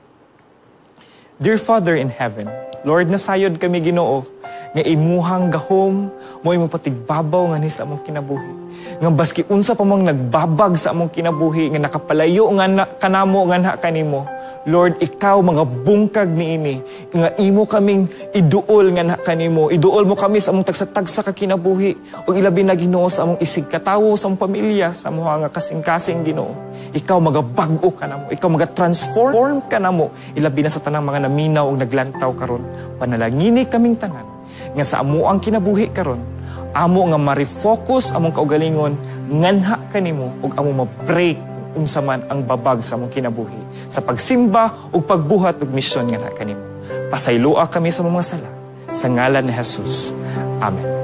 Dear Father in heaven, Lord, nasayod kami, Ginoo, nga imuhang gahom mo imong patigbabaw nga ni sa among kinabuhi. Nga baski unsa pa mang nagbabag sa among kinabuhi nga nakapalayo nga na, kanamo nga kanimo, Lord, ikaw mga bungkag niini nga imo kaming iduol nga na kanimo. Iduol mo kami sa among tagsa-tagsa ka kinabuhi ug ilabi na, Ginoo, sa among isig katawo, sa among pamilya, sa among nga kasing-kasing, Ginoo. Ikaw magabag-o kanamo, ikaw maga-transform kanamo, ilabi na sa tanang mga naminaw ug naglantaw karon. Panalangini kaming tanan nga sa amo ang kinabuhi karon, amo nga ma-refocus among kaugalingon nganha kanimo ug amo ma-break unsa man ang babag sa among kinabuhi sa pagsimba ug pagbuhat og misyon nganha kanimo. Pasayloa kami sa mga sala. Sa ngalan ni Jesus. Amen.